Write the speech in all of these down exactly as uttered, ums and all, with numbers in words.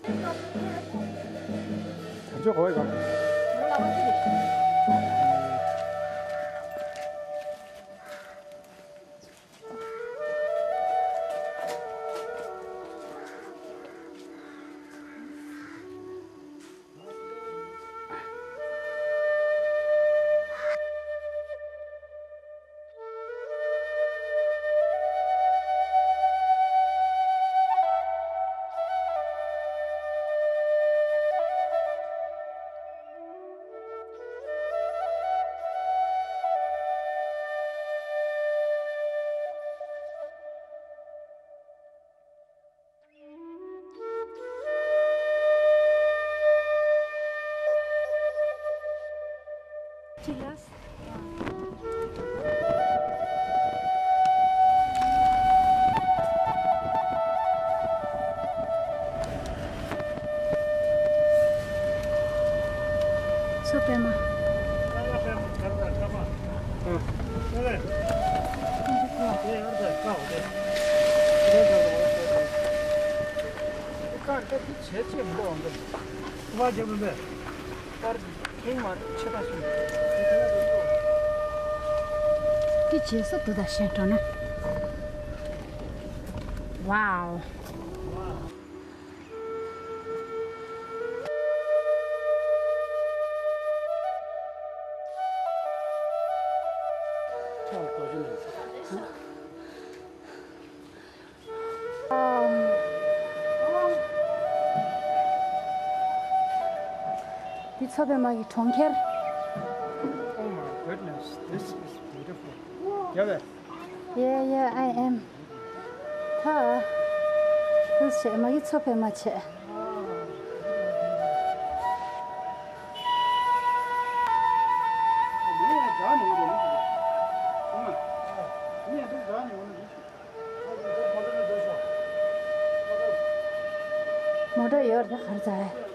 ད་ཆོག་གོ་བའི་ག་མཚོ་པདྨ། དེ་རྗེས་སུ་དུ་དང་ཞེས་འགྲོ་ན། ཝའོ། འདི་མཚོ་པདྨ་གི་གྲོང་ཁྱེར། Oh my goodness, this is beautiful. Yeah, yeah, I am. ད། དུས་བྱས་མ་གི་མཚོ་པདྨ་བྱས། མོ་ཊ་ཡོད་རེད་གར་ཚ་རེད།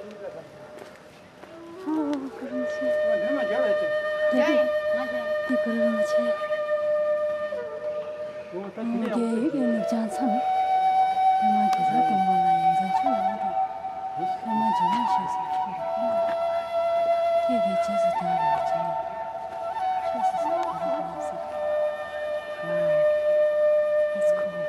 ཨོ་ཀུ་རུ་མ་ཆེ། དེ་དེ་ཀུ་རུ་མ་ཆེ། ཨོ་རྒྱལ་ཡུལ་གྱི་ནུབ་བྱང་མཚམས། ཨེ་མ་གེ་སར་གདོང་པ་ལ་ཡ་མཚན་ཆུ་ལ་མ་དང་། ཨེ་མ་འཇོ་མ་ཤེས་སུ་ཆུ་ལ་མ། ཁྱེད་ཀྱི་རྗེས་སུ་བདག་ལ་བྱིན་ནས། ཤེས་སུ་སུ་ག་རུ་ག་སུ། ཨ། That's cool.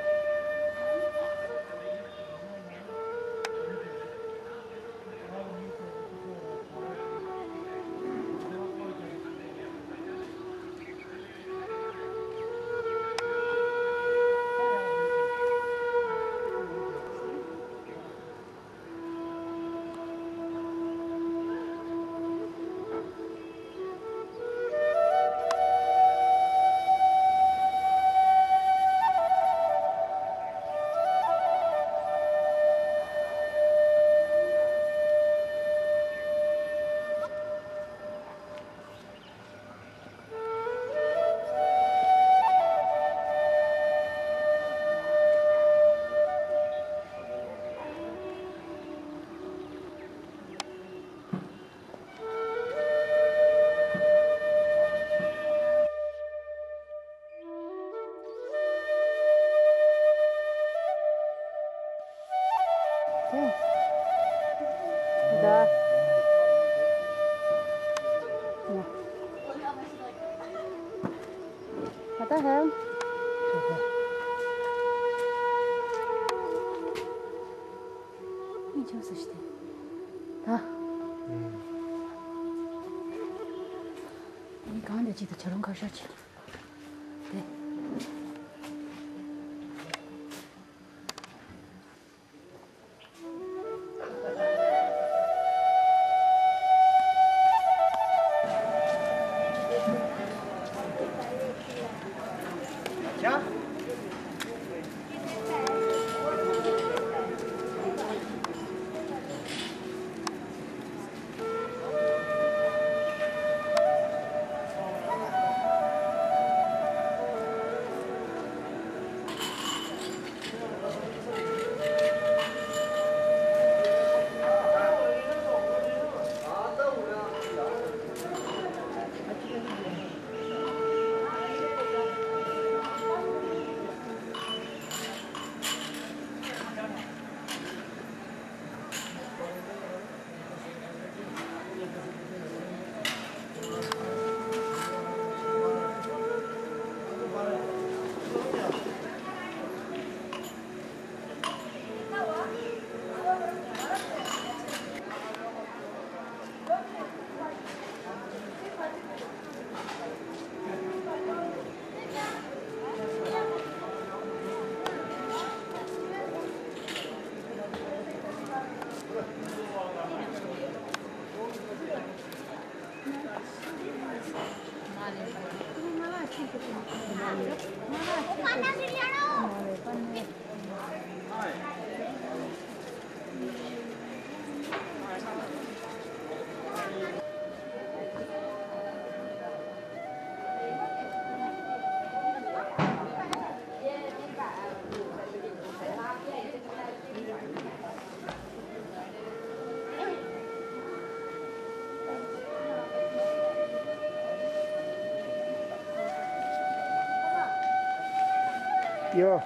ད། ངས་གང་འདྲ་ཅིག་ཏུ་བྱ་རུང་ཁ་ཤས་ཅིག་དེ། ཡོ།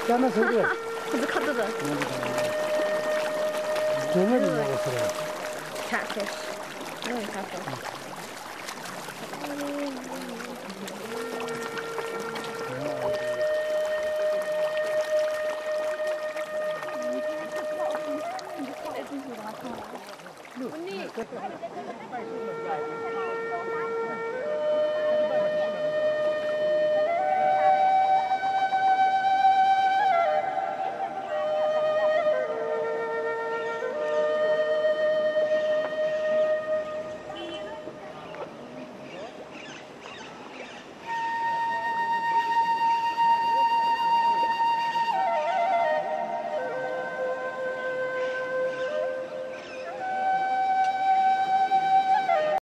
ཅ་ན་ཟེར་རེད། ཁོ་ཚོ་ཁ་ཏོ་དང་། དེ་ནས་ཡོང་བ་ཟེར། ཁྲག་ཁྲེ། ཁྲག་ཁྲེ།